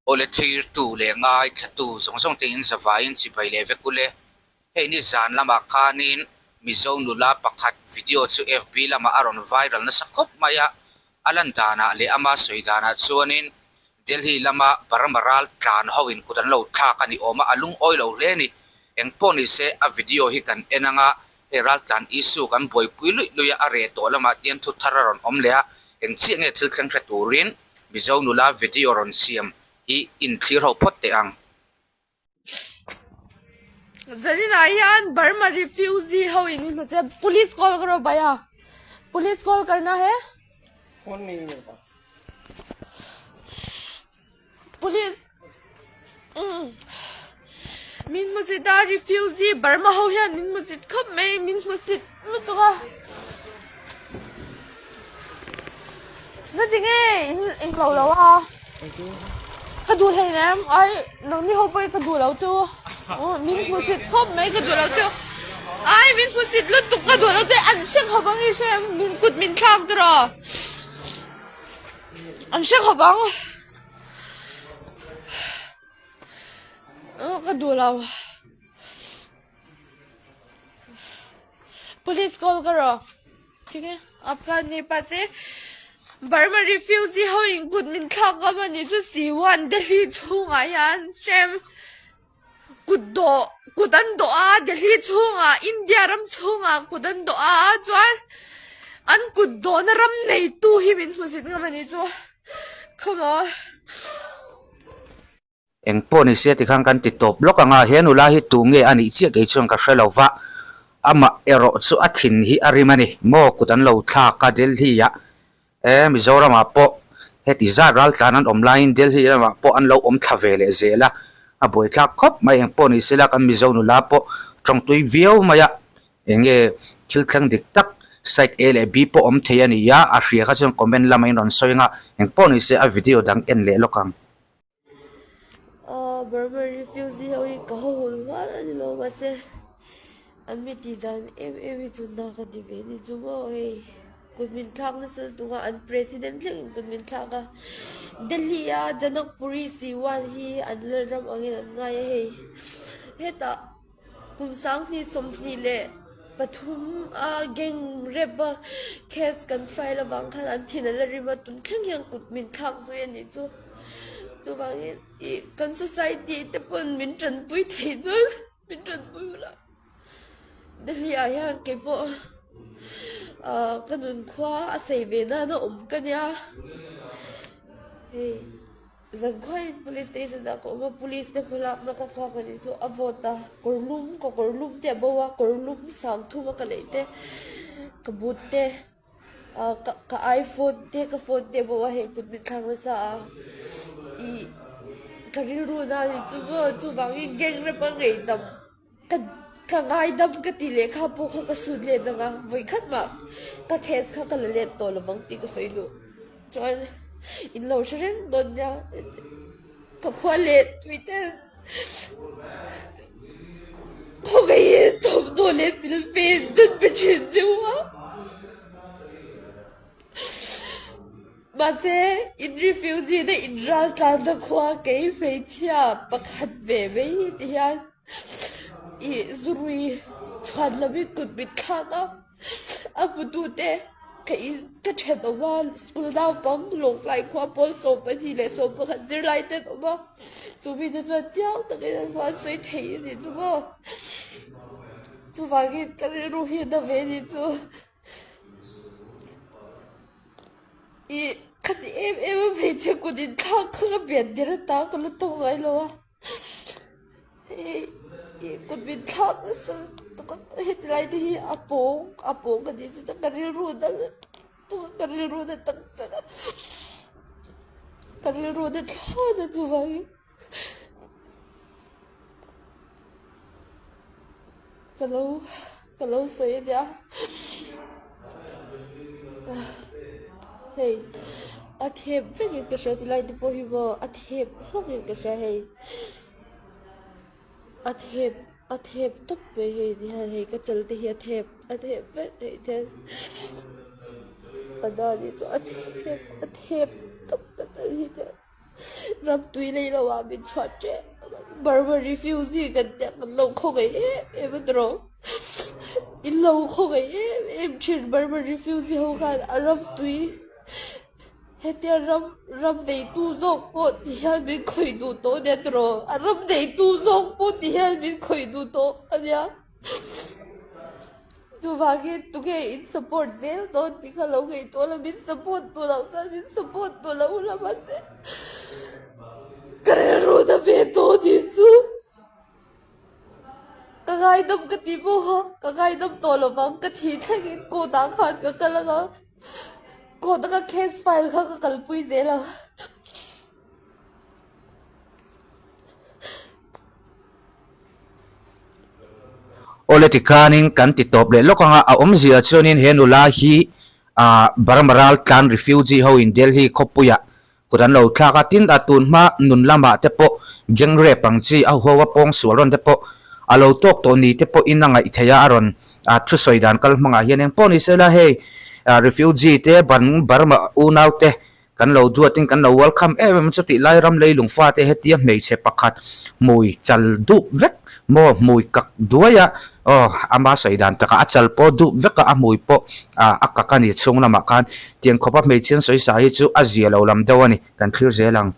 Awle thirtu leh ngaithlatu zawng zawng te in zavaiin chibai leh vek ule. Hei ni zan lamah khanin Mizo nula pakhat video chu FB lamah a rawn viral nasa khawp mai a, a lan danah leh ama sawi danah chuanin Delhi lama Burma ral tlan ho in kut an lo thlak a ni awm a, a lungawi lo hle a ni. Engpawh ni se a video hi kan en anga hei ral tlan issue kan buaipui luih luih a, a reh tawh lamah tian thu thar a rawn awm leh a, eng chiah nge thil thleng hre turin Mizo nula video rawn siam hi inthlir ho phawt teh ang. Zaninah hian Burma refugee ho in hmu che police call ka rawh bhaiya police call karna he Phone nahi mere paas. Police min hmu zit a refugee Burma ho hian min hmu zit khawp mai min hmu zit lutuk a na tinge in englo lo a ka duh hlei nem ai nangni ho pawh hi ka duh lo chu min hmu zit khawp mai ka duh lo chu ai min hmu zit lutuk ka duh lo chu an hre khawp ang i hre min kut min thlak tiraw. An hre khawp ang. Ka duh lo. Police call ka rawh. Tinge? Afghani pa che Burma refugee ho in kut min thlak ngam a nih chu Siwan Delhi chhungah hian hrem kut dawh kut an dawh a Delhi chhungah India ram chhungah kut an dawh a chuan an kut dawhna ram neitu hi min hmu zit ngam a nih chu come on. Eng pawh ni se tikhan kan ti tawp lawk ang a, he nula hi tu nge a nih chiah kei chuan ka hre lo va, amah erawh chu a thin hi a rim a ni maw kut an lo thlak a Delhi ah E, Mizoramah pawh heti zat raltlan an awm laiin Delhi lamah pawh an lo awm thla ve leh zel a, a buaithlak khawp mai. Eng pawh ni sela kan Mizo nula pawh tawngtui viau mai a, eng nge thil thleng dik tak side A leh B pawh awm thei a ni a, a hria kha chuan comment lamah in rawn sawi ang a, eng pawh ni se a video dang en leh lawk ang. Aw Burma refugee ho hi ka haw hul hual a ni lo mahse an mi tih dan em em hi chu na ka ti ve ni chu maw hei kut min thlak nasa lutuk a an president thleng in kut min thlak a Delhi a Janakpuri Siwan hi an lalram angin an ngai a hei hetah Kum sanghnih 23 a gang rape a case kan file avang khan an thin a la rim a, tun thleng hian kut min thlak zui a nih chu. Chuvangin ih kan society te pawn min tanpui thei chuan min tanpui ula. Delhi ah hian keipawh ah ka nunkhua a sei ve nana awm ka nia hei. Zankhuaiin police station ah ka awm a, police te hmalakna ka nghak a nih chu a vawt a, kawr lum ka kawr lum te a bo a, kawr lum sang thum a ka neih te ka but te ah ka ka iphone te ka phone te a bo a hei kut min thlak nasa a ih ka rilru na a nih chu maw chuvangin gang rep a ngeihdam ka ka ngaidam ka tih leh kha pawh kha ka sut let ang a vawikhat mah ka case kha ka la let tawh lovang tih ka sawi duh chuan in lo hre reng dawn nia ka khua leh tui te khawngaihin thawmhnaw leh silfen an pe thin zeuh a. Mahse, in refugee te in raltlanna khua kei hmeichhia pakhat ve mai hi ti hian ih zurui chhuan lovin kut mit thlak a, a hmutute ka in ka thenawm a, school naupang Lawngtlai khua pawl 21 leh 11 zirlai te an awm a, chu mite chuan chiang takin an hmuh an sawi thei a nih chu maw. Chuvangin ka rilru hi a na ve a nih chu. Ih ka ti em em a hmeichhe kut in thlak kha ka pian tir atan ka la tawk ngai lo a ih ih kut min thlak nasa lutuk a heti lai te hi a pawng a pawng ka tih chu ka rilru na lutuk a ka rilru na tak tak a ka rilru na thlawt a chuvangin Ka lo ka lo sawi a nia hei a thep vekin ka hria tilai te pawh hi maw a thep hlawkin ka hria hei a thep a thep tawp mai hei ti hian hei ka chal te hi a thep a thep vek hei ti hian a dan hi chu a thep a thep tawp ka chal hi te. Ram tui lei lo ah min chhuah tep Burma refugee kan tia kan lo khawngaih em em a tiraw in lo khawngaih em em thin Burma refugee ho khan a ram tui hetia ram ram neitu zawk pawh ti hian min khawih duh tawh ania tiraw a ram neitu zawk pawh ti hian min khawih duh tawh ania. Chuvangin tunge in support zel dawn tih kha lo ngaihtuah la, min support duh loh chuan min support duh loh la mahse ka rilru na ve tawh tih chu ka ngaidam ka ti bawk a, ka ngaidam tawh lo vang ka thih thlengin court ah khan ka kal anga court a ka case file kha ka kalpui zel ang. Awle tikhanin kan ti tawp leh lawk anga a awmzia chuanin he nula hi ah Burma ral tlan refugee ho in Delhi khawpuiah kut an lo thlak a, tin a tun hma nun lamah te pawh gang rape ang chi a huho a pawng sual rawn te pawh a lo tawk tawh ni te pawhin a ngaih theih a, a rawn ah thusawi dan kal hmangah hian engpawh ni sela hei ah refugee te Burma unau te Kan lo duatin kan lo welcome em em chutih lai ram leilung fate hetia hmeichhe pakhat hmui chal dup vek maw hmui kak duai a aw ama sawi dan takah a chal pawh dup vek a a hmui pawh ah a kak a ni chhung lamah khan tiang khawpa hmeichhe an sawi sa hi chu a zia lo lam deuh a ni kan thlir zel ang.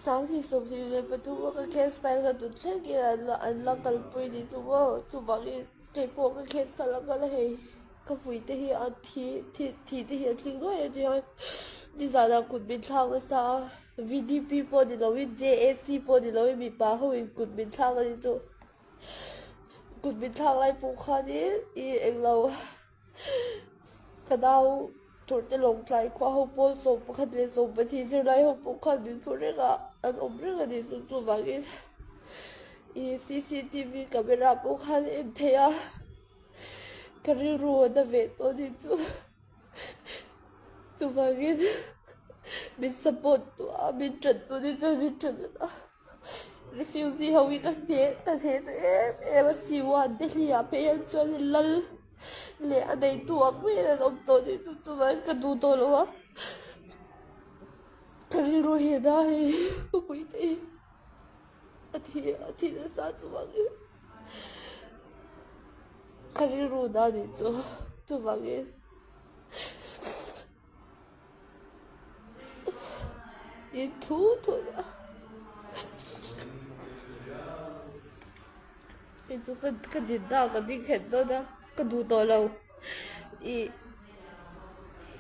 Sanghi 23 a ka case file ka tun thleng in an la an la kalpui ni chu maw chuvangin keipawh ka case kha la kal a hei ka vui te hi a thi thi thi te hi a tling nuai a nia nizanah kut min thlak nasa a V D P pawh ni lovin J A C pawh ni lovin mipa ho in kut min thlak a ni chu kut min thlak lai pawh khanin ih englo ka nau. Tawrhte lawngtlai khua ho pawl 11 leh 12 zirlai ho pawh khan min phu reng a, an awm reng a ni chu chuvangin ih cctv camera pawh khan en theih a, ka rilru a na ve tawh a ni chu chuvangin min support tu a min tan tu ni chuan min tan a. Refugee ho hi ka hne ka hne ta em em a Siwan Delhi ah phei hian chuan lal leh a neitu ang maiin an awm tawh tih chu chuvangin ka duh tawh lo a ka rilru hi a na hei ka puite hi a thi a thi nasa chuvangin ka rilru na nih chu chuvangin. In thu thu a hei chu ka ka din na ka ding nghet dawn a ka duh tawh lo ih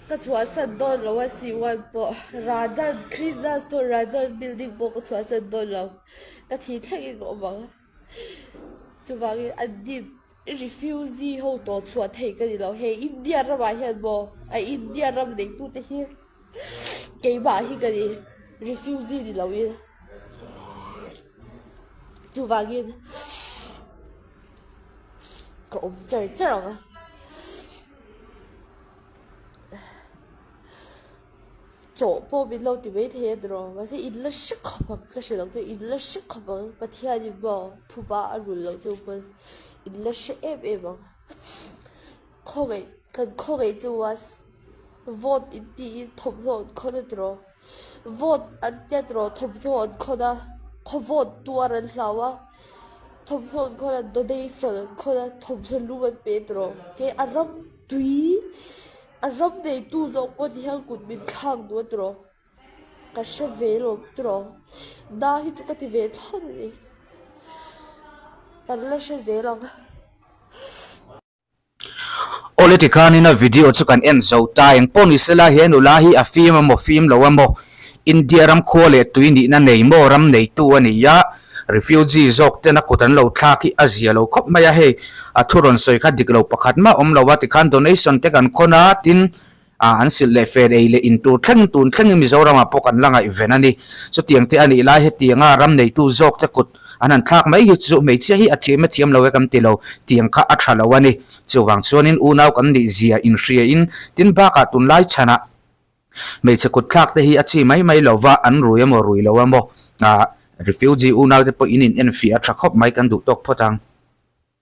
ka chhuahsan dawn lo a C one pawh Rajan Krishna store Rajan building pawh ka chhuahsan dawn lo ka thih thlengin ka awm ang chuvangin an din. Refugee ho tawh chhuah theih ka ni lo hei India ramah hian maw a India ram neitu te hi keimah hi ka ni refugee ni lo in chuvangin ka awm char char ang a. Chawh pawh min lo ti mai thei a tiraw mahse in la hre khawp ang ka hre lo chu in la hre khawp ang Pathianin maw phuba a rulh loh chu pawn in la hre em em ang khawngaih kan khawngaih chu a vote in tiin thawmhnaw an khawn a tiraw vote an tia tiraw thawmhnaw an khawn a khaw vote tuar an hlau a thawmhnaw an khawn a donation an khawn a thawmhnaw lum an pe a tiraw kei a ram tui. A ram neitu zawk pawh ti hian kut min thlak duh a tiraw? Ka hre ve lawm tiraw? Na hi chu ka ti ve thlawt a ni. Kan la hre zel ang. Awle tikhanin a video chu kan en zo ta eng pawh ni sela he nula hi a fim emaw fim lo emaw India ram khua leh tui nihna nei maw ram neitu a ni a refugee zawk ten a kut an lo thlak hi a zia lo khawp mai a, hei a thu rawn sawi kha dik lo pakhat mah awm lo a tikhan donation te kan khawn a tin ah an silh leh fen ei leh in tur thleng tun thlengin Mizoramah pawh kan la ngaihven a ni chutiang te a nih lai hetianga ram neitu zawk te kut an han thlak mai hi chu hmeichhia hi a thiam a thiam lo e kan ti lo tiang kha a tha lo a ni chuvang chuanin unau kan nih zia inhriain tin bakah tunlai chhanah Hmeichhe kut thlak te hi a chi mai mai lo va, an rui emaw rui lo emaw, ah refugee unau te pawh in in enfiah a tha khawp mai kan duh tawk phawt ang.